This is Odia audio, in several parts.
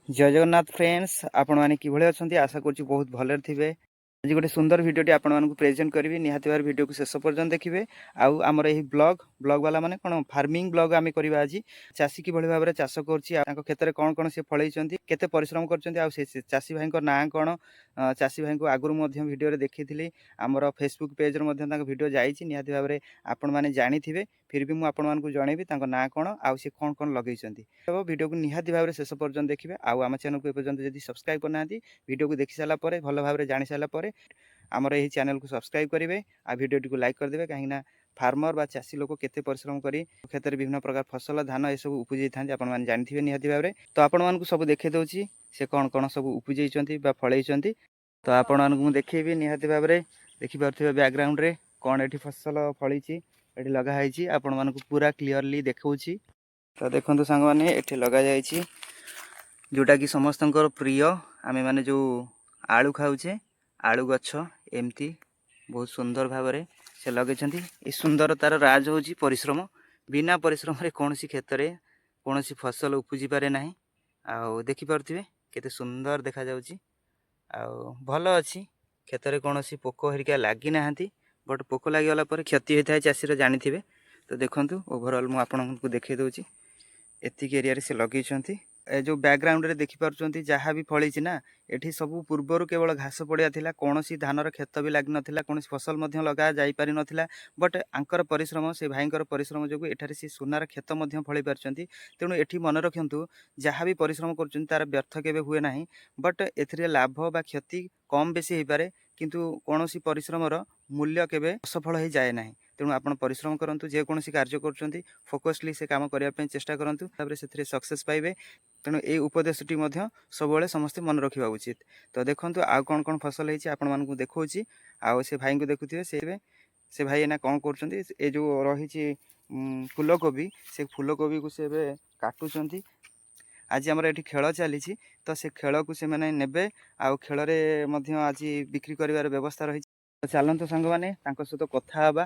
ଜୟ ଜଗନ୍ନାଥ ଫ୍ରେଣ୍ଡସ୍, ଆପଣମାନେ କିଭଳି ଅଛନ୍ତି? ଆଶା କରୁଛି ବହୁତ ଭଲରେ ଥିବେ। ଆଜି ଗୋଟେ ସୁନ୍ଦର ଭିଡ଼ିଓଟି ଆପଣମାନଙ୍କୁ ପ୍ରେଜେଣ୍ଟ କରିବି। ନିହାତି ଭାବରେ ଭିଡ଼ିଓକୁ ଶେଷ ପର୍ଯ୍ୟନ୍ତ ଦେଖିବେ। ଆଉ ଆମର ଏହି ବ୍ଲଗ ବାଲା ମାନେ କ'ଣ ଫାର୍ମିଂ ବ୍ଲଗ ଆମେ କରିବା ଆଜି। ଚାଷୀ କିଭଳି ଭାବରେ ଚାଷ କରୁଛି ଆଉ ତାଙ୍କ କ୍ଷେତରେ କ'ଣ କ'ଣ ସେ ଫଳେଇଛନ୍ତି, କେତେ ପରିଶ୍ରମ କରିଛନ୍ତି ଆଉ ସେ ଚାଷୀ ଭାଇଙ୍କ ନାଁ କ'ଣ। ଚାଷୀ ଭାଇଙ୍କୁ ଆଗରୁ ମଧ୍ୟ ଭିଡ଼ିଓରେ ଦେଖିଥିଲି। ଆମର ଫେସବୁକ୍ ପେଜ୍ରେ ମଧ୍ୟ ତାଙ୍କ ଭିଡ଼ିଓ ଯାଇଛି। ନିହାତି ଭାବରେ ଆପଣମାନେ ଜାଣିଥିବେ, ଫିର୍ ବି ମୁଁ ଆପଣମାନଙ୍କୁ ଜଣେଇବି ତାଙ୍କ ନାଁ କ'ଣ ଆଉ ସେ କ'ଣ କ'ଣ ଲଗେଇଛନ୍ତି। ତ ଭିଡ଼ିଓକୁ ନିହାତି ଭାବରେ ଶେଷ ପର୍ଯ୍ୟନ୍ତ ଦେଖିବେ। ଆଉ ଆମ ଚ୍ୟାନେଲକୁ ଏପର୍ଯ୍ୟନ୍ତ ଯଦି ସବସ୍କ୍ରାଇବ୍ କରିନାହାନ୍ତି, ଭିଡ଼ିଓକୁ ଦେଖି ସାରିଲା ପରେ, ଭଲ ଭାବରେ ଜାଣି ସାରିଲା ପରେ ଆମର ଏହି ଚ୍ୟାନେଲକୁ ସବସ୍କ୍ରାଇବ୍ କରିବେ ଆଉ ଭିଡ଼ିଓଟିକୁ ଲାଇକ୍ କରିଦେବେ। କାହିଁକିନା ଫାର୍ମର ବା ଚାଷୀ ଲୋକ କେତେ ପରିଶ୍ରମ କରି କ୍ଷେତରେ ବିଭିନ୍ନ ପ୍ରକାର ଫସଲ, ଧାନ ଏସବୁ ଉପୁଜେଇଥାନ୍ତି, ଆପଣମାନେ ଜାଣିଥିବେ ନିହାତି ଭାବରେ। ତ ଆପଣମାନଙ୍କୁ ସବୁ ଦେଖେଇ ଦେଉଛି ସେ କ'ଣ କ'ଣ ସବୁ ଉପୁଜେଇଛନ୍ତି ବା ଫଳେଇଛନ୍ତି। ତ ଆପଣମାନଙ୍କୁ ମୁଁ ଦେଖେଇବି। ନିହାତି ଭାବରେ ଦେଖିପାରୁଥିବେ ବ୍ୟାକଗ୍ରାଉଣ୍ଡରେ କ'ଣ ଏଠି ଫସଲ ଫଳିଛି, ଏଠି ଲଗା ହେଇଛି। ଆପଣମାନଙ୍କୁ ପୁରା କ୍ଲିଅରଲି ଦେଖାଉଛି। ତ ଦେଖନ୍ତୁ ସାଙ୍ଗମାନେ, ଏଠି ଲଗାଯାଇଛି ଯେଉଁଟାକି ସମସ୍ତଙ୍କର ପ୍ରିୟ, ଆମେମାନେ ଯେଉଁ ଆଳୁ ଖାଉଛେ, ଆଳୁ ଗଛ। ଏମିତି ବହୁତ ସୁନ୍ଦର ଭାବରେ ସେ ଲଗେଇଛନ୍ତି। ଏ ସୁନ୍ଦରତାର ରାଜ ହେଉଛି ପରିଶ୍ରମ। ବିନା ପରିଶ୍ରମରେ କୌଣସି କ୍ଷେତରେ କୌଣସି ଫସଲ ଉପୁଜିପାରେ ନାହିଁ। ଆଉ ଦେଖିପାରୁଥିବେ କେତେ ସୁନ୍ଦର ଦେଖାଯାଉଛି ଆଉ ଭଲ ଅଛି। କ୍ଷେତରେ କୌଣସି ପୋକ ହେରିକା ଲାଗିନାହାନ୍ତି, ବଟ୍ ପୋକ ଲାଗିଗଲା ପରେ କ୍ଷତି ହୋଇଥାଏ ଚାଷୀର, ଜାଣିଥିବେ। ତ ଦେଖନ୍ତୁ, ଓଭରଅଲ୍ ମୁଁ ଆପଣଙ୍କୁ ଦେଖାଇ ଦେଉଛି। ଏତିକି ଏରିଆରେ ସେ ଲଗେଇଛନ୍ତି। ଏ ଯେଉଁ ବ୍ୟାକଗ୍ରାଉଣ୍ଡରେ ଦେଖିପାରୁଛନ୍ତି, ଯାହା ବି ଫଳିଛି ନା, ଏଠି ସବୁ ପୂର୍ବରୁ କେବଳ ଘାସ ପଡ଼ିଆ ଥିଲା। କୌଣସି ଧାନର କ୍ଷେତ ବି ଲାଗିନଥିଲା, କୌଣସି ଫସଲ ମଧ୍ୟ ଲଗା ଯାଇପାରିନଥିଲା। ବଟ୍ ଆଙ୍କର ପରିଶ୍ରମ, ସେ ଭାଇଙ୍କର ପରିଶ୍ରମ ଯୋଗୁଁ ଏଠାରେ ସେ ସୁନାର କ୍ଷେତ ମଧ୍ୟ ଫଳେଇ ପାରିଛନ୍ତି। ତେଣୁ ଏଠି ମନେ ରଖନ୍ତୁ, ଯାହା ବି ପରିଶ୍ରମ କରୁଛନ୍ତି ତାର ବ୍ୟର୍ଥ କେବେ ହୁଏ ନାହିଁ। ବଟ୍ ଏଥିରେ ଲାଭ ବା କ୍ଷତି କମ୍ ବେଶୀ ହେଇପାରେ, କିନ୍ତୁ କୌଣସି ପରିଶ୍ରମର ମୂଲ୍ୟ କେବେ ଅସଫଳ ହେଇଯାଏ ନାହିଁ। ତେଣୁ ଆପଣ ପରିଶ୍ରମ କରନ୍ତୁ। ଯେକୌଣସି କାର୍ଯ୍ୟ କରୁଛନ୍ତି, ଫୋକସଲି ସେ କାମ କରିବା ପାଇଁ ଚେଷ୍ଟା କରନ୍ତୁ, ତାପରେ ସେଥିରେ ସକ୍ସେସ୍ ପାଇବେ। ତେଣୁ ଏଇ ଉପଦେଶଟି ମଧ୍ୟ ସବୁବେଳେ ସମସ୍ତେ ମନେ ରଖିବା ଉଚିତ। ତ ଦେଖନ୍ତୁ, ଆଉ କ'ଣ କ'ଣ ଫସଲ ହେଇଛି ଆପଣମାନଙ୍କୁ ଦେଖାଉଛି। ଆଉ ସେ ଭାଇଙ୍କୁ ଦେଖୁଥିବେ, ସେ ଭାଇ ଏଇନା କ'ଣ କରୁଛନ୍ତି। ଏ ଯେଉଁ ରହିଛି ଫୁଲକୋବି, ସେ ଫୁଲକୋବିକୁ ସେ ଏବେ କାଟୁଛନ୍ତି। ଆଜି ଆମର ଏଠି ଖେଳ ଚାଲିଛି, ତ ସେ ଖେଳକୁ ସେମାନେ ନେବେ ଆଉ ଖେଳରେ ମଧ୍ୟ ଆଜି ବିକ୍ରି କରିବାର ବ୍ୟବସ୍ଥା ରହିଛି। ତ ଚାଲନ୍ତୁ ସାଙ୍ଗମାନେ, ତାଙ୍କ ସହିତ କଥା ହେବା,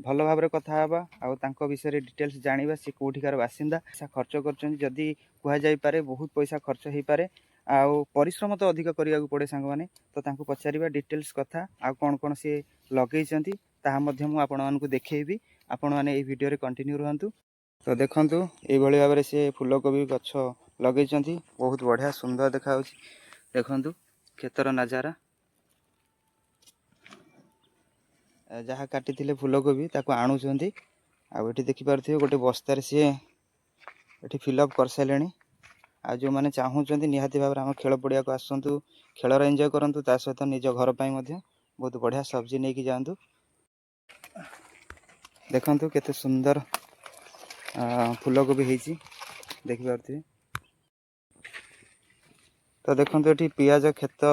ଭଲ ଭାବରେ କଥା ହେବା ଆଉ ତାଙ୍କ ବିଷୟରେ ଡିଟେଲ୍ସ ଜାଣିବା। ସେ କେଉଁଠିକାର ବାସିନ୍ଦା, ପଇସା ଖର୍ଚ୍ଚ କରୁଛନ୍ତି, ଯଦି କୁହାଯାଇପାରେ ବହୁତ ପଇସା ଖର୍ଚ୍ଚ ହେଇପାରେ ଆଉ ପରିଶ୍ରମ ତ ଅଧିକ କରିବାକୁ ପଡ଼େ ସାଙ୍ଗମାନେ। ତ ତାଙ୍କୁ ପଚାରିବା ଡିଟେଲ୍ସ କଥା ଆଉ କ'ଣ କ'ଣ ସିଏ ଲଗେଇଛନ୍ତି, ତାହା ମଧ୍ୟ ମୁଁ ଆପଣମାନଙ୍କୁ ଦେଖେଇବି। ଆପଣମାନେ ଏଇ ଭିଡ଼ିଓରେ କଣ୍ଟିନ୍ୟୁ ରୁହନ୍ତୁ। ତ ଦେଖନ୍ତୁ, ଏଇଭଳି ଭାବରେ ସେ ଫୁଲକୋବି ଗଛ ଲଗେଇଛନ୍ତି। ବହୁତ ବଢ଼ିଆ ସୁନ୍ଦର ଦେଖାଯାଉଛି। ଦେଖନ୍ତୁ କ୍ଷେତର ନଜାରା। ଯାହା କାଟିଥିଲେ ଫୁଲକୋବି, ତାକୁ ଆଣୁଛନ୍ତି। ଆଉ ଏଠି ଦେଖିପାରୁଥିବେ, ଗୋଟେ ବସ୍ତାରେ ସିଏ ଏଠି ଫିଲ୍ଅପ୍ କରିସାରିଲେଣି। ଆଉ ଯେଉଁମାନେ ଚାହୁଁଛନ୍ତି, ନିହାତି ଭାବରେ ଆମ ଖେଳ ପଡ଼ିଆକୁ ଆସନ୍ତୁ, ଖେଳର ଏନ୍ଜୟ କରନ୍ତୁ, ତା ସହିତ ନିଜ ଘର ପାଇଁ ମଧ୍ୟ ବହୁତ ବଢ଼ିଆ ସବଜି ନେଇକି ଯାଆନ୍ତୁ। ଦେଖନ୍ତୁ କେତେ ସୁନ୍ଦର ଫୁଲକୋବି ହେଇଛି, ଦେଖିପାରୁଥିବେ। ତ ଦେଖନ୍ତୁ, ଏଠି ପିଆଜ କ୍ଷେତ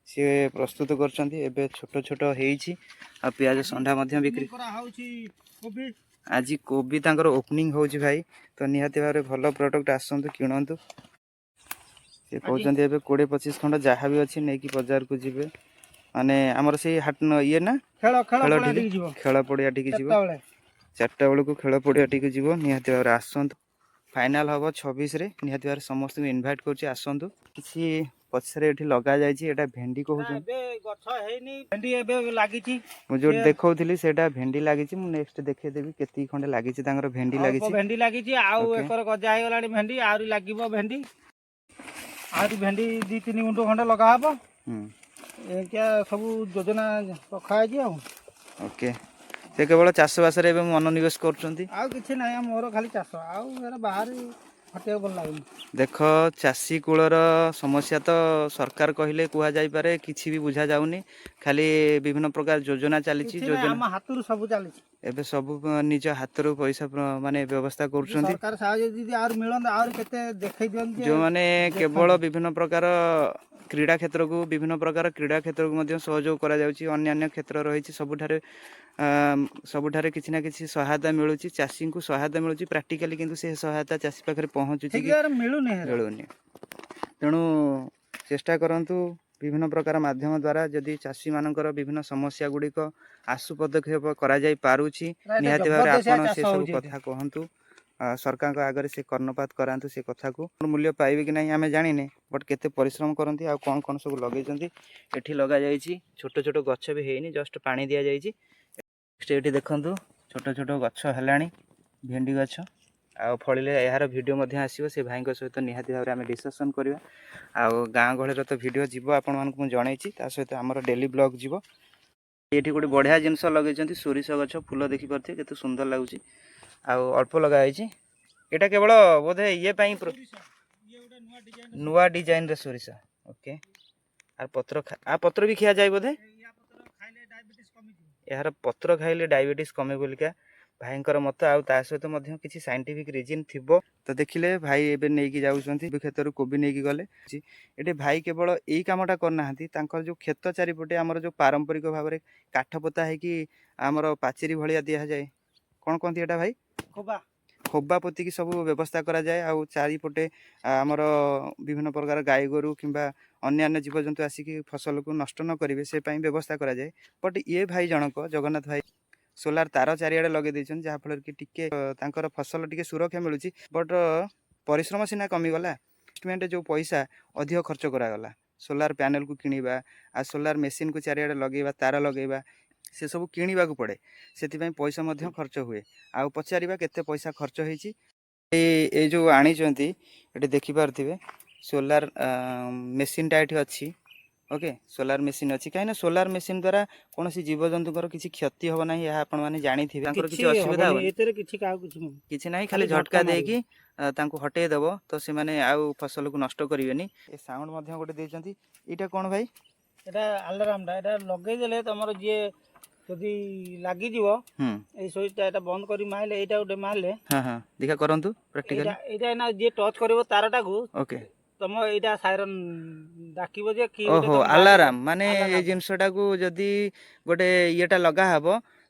ସିଏ ପ୍ରସ୍ତୁତ କରୁଛନ୍ତି। ଏବେ ଛୋଟ ଛୋଟ ହେଇଛି ଆଉ ପିଆଜ ଷଣ୍ଢା ମଧ୍ୟ ବିକ୍ରି କରାହଉଛି କୋବି। ଆଜି କୋବି ତାଙ୍କର ଓପନିଂ ହେଉଛି ଭାଇ। ତ ନିହାତି ଭାବରେ ଭଲ ପ୍ରଡକ୍ଟ, ଆସନ୍ତୁ କିଣନ୍ତୁ। ସେ କହୁଛନ୍ତି ଏବେ 20-25 ଖଣ୍ଡ ଯାହା ବି ଅଛି ନେଇକି ବଜାରକୁ ଯିବେ। ମାନେ ଆମର ସେଇ ହାଟ ଇଏ ନା ଖେଳ ଖେଳ ଖେଳ ପଡ଼ିଆ ଟିକେ ଟିକେ ଯିବ। ଖେଳ ପଡ଼ିଆ ଟିକେ ଯିବ। 4ଟା ବେଳେ। 4ଟା ବେଳକୁ ଖେଳ ପଡ଼ିଆ ଟିକେ ଯିବ। ନିହାତି ଭାବରେ ଆସନ୍ତୁ। ଫାଇନାଲ ହବ 26ରେ। ନିହାତି ଭାବରେ ସମସ୍ତଙ୍କୁ ଇନଭାଇଟ୍ କରୁଛି, ଆସନ୍ତୁ। କିଛି ପଛରେ ଏଠି ଲଗାଯାଇଛି, ଏଇଟା ଭେଣ୍ଡି କହୁଛନ୍ତି। ଏବେ ଗଛ ହେଇନି, ଭେଣ୍ଡି ଏବେ ଲାଗିଛି। ମୁଁ ଯୋଉଠି ଦେଖଉଥିଲି, ସେଇଟା ଭେଣ୍ଡି ଲାଗିଛି। ମୁଁ ନେକ୍ସଟ ଦେଖେଇଦେବି କେତିକି ଖଣ୍ଡେ ଲାଗିଛି ତାଙ୍କର ଭେଣ୍ଡି। ଅଳ୍ପ ଲାଗିଛି। ଭେଣ୍ଡି ଲାଗିଛି ଆଉ ଏକର ଗଜା ହେଇଗଲାଣି ଭେଣ୍ଡି। ଆହୁରି ଲାଗିବ ଭେଣ୍ଡି, ଆହୁରି ଭେଣ୍ଡି 2-3 ଗୁଣ୍ଠ ଖଣ୍ଡେ ଲଗା ହବ। ଏମିତିଆ ସବୁ ଯୋଜନା ରଖା ହେଇଛି ଆଉ। ଓକେ, ସେ କେବଳ ଚାଷବାସରେ ଏବେ ମନୋନିବେଶ କରୁଛନ୍ତି। ଆଉ କିଛି ନାହିଁ, ମୋର ଖାଲି ଚାଷ। ଆଉ ଏରା ବାହାରେ ଖଟିବାକୁ ଭଲ ଲାଗୁନି। ଦେଖ, ଚାଷୀ କୂଳର ସମସ୍ୟା ତ ସରକାର କହିଲେ କୁହାଯାଇପାରେ କିଛି ବି ବୁଝା ଯାଉନି। ଖାଲି ବିଭିନ୍ନ ପ୍ରକାର ଯୋଜନା ଚାଲିଛି। କିଛି ନାହିଁ, ଯୋଜନା ଆମ ହାତରୁ ସବୁ ଚାଲିଛି। ଏବେ ସବୁ ନିଜ ହାତରୁ ପଇସା ମାନେ ବ୍ୟବସ୍ଥା କରୁଛନ୍ତି। ସରକାର ସାହାଯ୍ୟ ଯଦି ଆହୁରି ମିଳନ୍ତା, ଆହୁରି କେତେ ଦେଖେଇ ଦିଅନ୍ତି ଯେ ଯେଉଁମାନେ କେବଳ ବିଭିନ୍ନ ପ୍ରକାର କ୍ରୀଡ଼ା କ୍ଷେତ୍ରକୁ, ବିଭିନ୍ନ ପ୍ରକାର କ୍ରୀଡ଼ା କ୍ଷେତ୍ରକୁ ମଧ୍ୟ ସହଯୋଗ କରାଯାଉଛି। ଅନ୍ୟାନ୍ୟ କ୍ଷେତ୍ର ରହିଛି, ସବୁଠାରେ କିଛି ନା କିଛି ସହାୟତା ମିଳୁଛି, ଚାଷୀଙ୍କୁ ସହାୟତା ମିଳୁଛି ପ୍ରାକ୍ଟିକାଲି। କିନ୍ତୁ ସେ ସହାୟତା ଚାଷୀ ପାଖରେ ପହଞ୍ଚୁଛି ଠିକ କି? ଜାଗାରେ ମିଳୁନି ହେରା। ମିଳୁନି। ତେଣୁ ଚେଷ୍ଟା କରନ୍ତୁ ବିଭିନ୍ନ ପ୍ରକାର ମାଧ୍ୟମ ଦ୍ୱାରା ଯଦି ଚାଷୀମାନଙ୍କର ବିଭିନ୍ନ ସମସ୍ୟା ଗୁଡ଼ିକ ଆଶୁ ପଦକ୍ଷେପ କରାଯାଇ ପାରୁଛି, ଏଇଟା ନିହାତି ଭାବରେ ଜବରଦସ୍ତିଆ ଆପଣ ଚାଷ ସେସବୁ ହଉଛି ଏଠି। କଥା କୁହନ୍ତୁ। ସରକାରଙ୍କ ଆଗରେ ସେ କର୍ଣ୍ଣପାତ କରାନ୍ତୁ ସେ କଥାକୁ। ମୂଲ୍ୟ ପାଇବେ କି ନାହିଁ ଆମେ ଜାଣିନେ, ବଟ୍ କେତେ ପରିଶ୍ରମ କରନ୍ତି ଆଉ କ'ଣ କ'ଣ ସବୁ ଲଗେଇଛନ୍ତି। ଏଠି ଲଗାଯାଇଛି, ଛୋଟ ଛୋଟ ଗଛ ବି ହେଇନି, ଜଷ୍ଟ ପାଣି ଦିଆଯାଇଛି। ନେକ୍ସଟ ଏଠି ଦେଖନ୍ତୁ, ଛୋଟ ଛୋଟ ଗଛ ହେଲାଣି, ଭେଣ୍ଡି ଗଛ। ଆଉ ଫଳିଲେ ଏହାର ଭିଡ଼ିଓ ମଧ୍ୟ ଆସିବ। ସେ ଭାଇଙ୍କ ସହିତ ନିହାତି ଭାବରେ ଆମେ ଡିସ୍କସନ୍ କରିବା। ଆଉ ଗାଁ ଗହଳିର ତ ଭିଡ଼ିଓ ଯିବ, ଆପଣମାନଙ୍କୁ ମୁଁ ଜଣେଇଛି। ତା ସହିତ ଆମର ଡେଲି ବ୍ଲଗ୍ ଯିବ। ଏଠି ଗୋଟେ ବଢ଼ିଆ ଜିନିଷ ଲଗେଇଛନ୍ତି, ସୋରିଷ ଗଛ। ଫୁଲ ଦେଖିପାରୁଥିବେ, କେତେ ସୁନ୍ଦର ଲାଗୁଛି। ଆଉ ଅଳ୍ପ ଲଗା ହେଇଛି। ଏଇଟା କେବଳ ବୋଧେ ଇଏ ପାଇଁ ଇଏ ଗୋଟେ ନୂଆ ଡିଜାଇନ। ନୂଆ ଡିଜାଇନର ସୋରିଷ। ଓକେ, ଆଉ ପତ୍ର ଆ ପତ୍ର ବି ଖିଆଯାଏ ବୋଧେ? ୟା ପତ୍ର ଖାଇଲେ ଡାଇବେଟିସ୍ କମିଯିବ। ଏହାର ପତ୍ର ଖାଇଲେ ଡାଇବେଟିସ୍ କମେ ବୋଲିକା ଭାଇଙ୍କର ମତ। ଆଉ ତା ସହିତ ମଧ୍ୟ କିଛି ସାଇଣ୍ଟିଫିକ୍ ରିଜିନ୍ ଥିବ। ତ ଦେଖିଲେ, ଭାଇ ଏବେ ନେଇକି ଯାଉଛନ୍ତି, କ୍ଷେତରୁ କୋବି ନେଇକି ଗଲେ। ଏଠି ଭାଇ କେବଳ ଏଇ କାମଟା କରିନାହାନ୍ତି, ତାଙ୍କର ଯେଉଁ କ୍ଷେତ ଚାରିପଟେ ଆମର ଯେଉଁ ପାରମ୍ପରିକ ଭାବରେ କାଠ ପୋତା ହେଇକି ଆମର ପାଚେରୀ ଭଳିଆ ଦିଆଯାଏ, କ'ଣ କହନ୍ତି ଏଇଟା ଭାଇ? ଖୋବା। ଖୋବା ପୋତିକି ସବୁ ବ୍ୟବସ୍ଥା କରାଯାଏ। ଆଉ ଚାରିପଟେ ଆମର ବିଭିନ୍ନ ପ୍ରକାର ଗାଈ ଗୋରୁ କିମ୍ବା ଅନ୍ୟାନ୍ୟ ଜୀବଜନ୍ତୁ ଆସିକି ଫସଲକୁ ନଷ୍ଟ ନ କରିବେ, ସେ ପାଇଁ ବ୍ୟବସ୍ଥା କରାଯାଏ। ବଟ୍ ଇଏ ଭାଇ ଜଣକ, ଜଗନ୍ନାଥ ଭାଇ, ସୋଲାର ତାର ଚାରିଆଡ଼େ ଲଗେଇ ଦେଇଛନ୍ତି, ଯାହାଫଳରେ କି ଟିକେ ତାଙ୍କର ଫସଲ ଟିକେ ସୁରକ୍ଷା ମିଳୁଛି। ବଟ୍ ପରିଶ୍ରମ ସିନା କମିଗଲା, ଇନଭେଷ୍ଟମେଣ୍ଟ ଯେଉଁ ପଇସା ଅଧିକ ଖର୍ଚ୍ଚ କରାଗଲା, ସୋଲାର ପ୍ୟାନେଲକୁ କିଣିବା ଆଉ ସୋଲାର ମେସିନକୁ ଚାରିଆଡ଼େ ଲଗେଇବା, ତାର ଲଗେଇବା, ସେସବୁ କିଣିବାକୁ ପଡ଼େ। ସେଥିପାଇଁ ପଇସା ମଧ୍ୟ ଖର୍ଚ୍ଚ ହୁଏ। ଆଉ ପଚାରିବା କେତେ ପଇସା ଖର୍ଚ୍ଚ ହେଇଛି। ଏଇ ଯେଉଁ ଆଣିଛନ୍ତି, ଏଠି ଦେଖିପାରୁଥିବେ, ସୋଲାର ମେସିନଟା ଏଠି ଅଛି। ଓକେ, ସୋଲାର ମେସିନ୍ ଅଛି, କାହିଁକିନା ସୋଲାର ମେସିନ୍ ଦ୍ୱାରା କୌଣସି ଜୀବଜନ୍ତୁଙ୍କର କିଛି କ୍ଷତି ହେବ ନାହିଁ। ଏହା ଆପଣମାନେ ଜାଣିଥିବେ। ତାଙ୍କର କିଛି ଅସୁବିଧା ହବନି। ହେବନି। ଏଥିରେ କିଛି କାହାକୁ କିଛି ନୁହେଁ। କିଛି ନାହିଁ, ଖାଲି ଖାଲି ଝଟକା ଝଟକା ମାରିବ। ଦେଇକି ତାଙ୍କୁ ହଟେଇ ଦେବ ତ ସେମାନେ ଆଉ ଫସଲକୁ ନଷ୍ଟ କରିବେନି। ଏ ସାଉଣ୍ଡ ମଧ୍ୟ ଗୋଟେ ଦେଇଛନ୍ତି। ଏଇଟା କ'ଣ ଭାଇ? ଏଟା ଆଲାରାମଟା। ଏଟା ଲଗେଇଦେଲେ ତମର ଯିଏ ଯଦି ଲାଗିଯିବ ଏଇ ସୁଇଚଟା, ଏଟା ବନ୍ଦ କରି ମାରିଲେ, ଏଇଟା ଗୋଟେ ମାରିଲେ ହଁ ହଁ ଦେଖା କରନ୍ତୁ ପ୍ରାକ୍ଟିକାଲି। ଏଇଟା ନା ଯିଏ ଟଚ୍ କରିବ ତାରଟାକୁ, ତମ ଏଇଟା ସାଇରନ୍ ଡାକିବ ଯେ କି ଗୋଟେ ଓହୋ ତମ ଗାଁରେ ଆଲାରାମ ମାନେ ଏ ଆଲାରାମ। ଜିନିଷଟାକୁ ଯଦି ଗୋଟେ ଇଏଟା ଲଗା ହବ,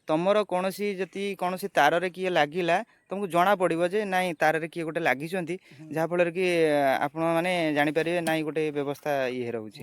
ତମର କୌଣସି ଯଦି କୌଣସି ତାରରେ କିଏ ଲାଗିଲା, ତମକୁ ଜଣା ପଡ଼ିବ ଯେ ନାଇଁ, ତାରରେ କିଏ ଗୋଟେ ଲାଗିଛନ୍ତି, ଯାହାଫଳରେ କି ଆପଣ ମାନେ ଜାଣିପାରିବେ ନାଇଁ, ଗୋଟେ ବ୍ୟବସ୍ଥା ଇଏ ରହୁଛି।